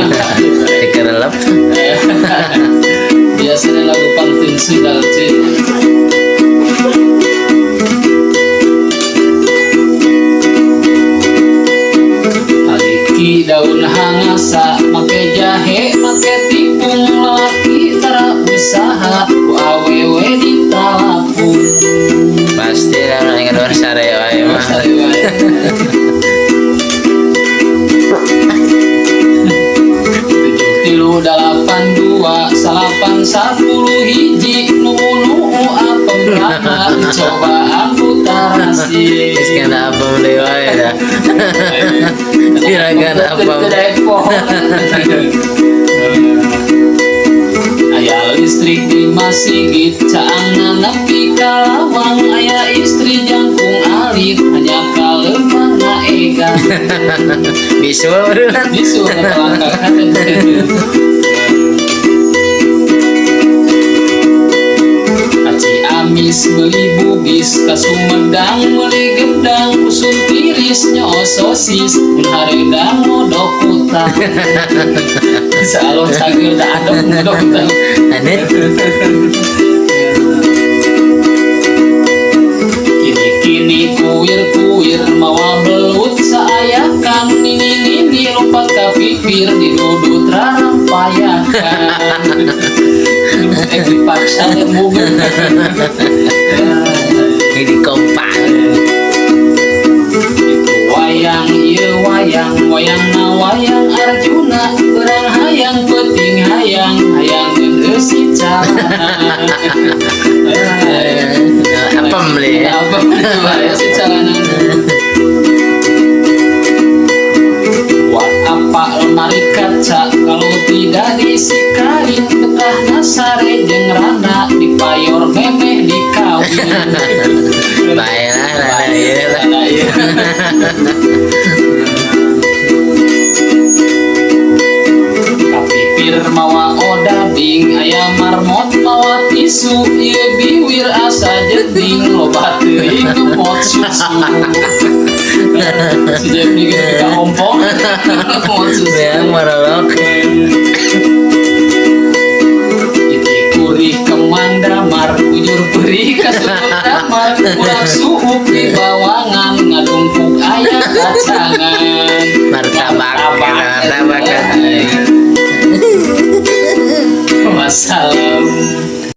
Dikerelep. Biasanya lagu pantun Sunda cuy. Aliki daun hangasa make jahe make tipung, lalaki tara usaha ku awewe ditalapung. Pasti lah nu ingat luar sare wae mah. Sare wae. 7 3 8 2 9 10 1 nu nu apem lama dicobaan ku tarasi. Geus kana apem deui wae dah. Juragan apem. Aya listrik di masjid, caangna nepi ka lawang, aya istri jangkung alit, hanya kalemahna egan. Bisul beneran. Bisul ngelangkah. Aci amis beli bugis, ka Sumedang meuli gedang, usum tiris nyoo sosis, mun hareudang modok kutang. Salon sageur da adem modok kutang. Anet. Kini-kini kuir-kuir mawa belut saayakan, nini-nini lompat ka pipir didudut rarampayakan. Eh, dipaksa mugen. Ini kompak. Itu wayang ieu wayang, wayangna wayang Arjuna, beurang hayang peuting hayang, hayangeun eusi calana. Apem beli ya. Apem wae si calana. Buat apa lemari kaca kalau tidak diisi kain, betahna sare jeung randa dipayor memeh dikawin. Baiklah, rada ieu lah. Rada ieu. Kapipir mawa odading, aya marmot mawa tisu, ieu biwir asa jeding, loba teuing ngemot susu. Si Jepri ge ka ompong ngemot susu. Ya marolok. Iti kurih kemang damar, ujur perih ka sudut damar, ulah suuk di bawangan, ngadungkuk aya kacangan. Martabak, martabak.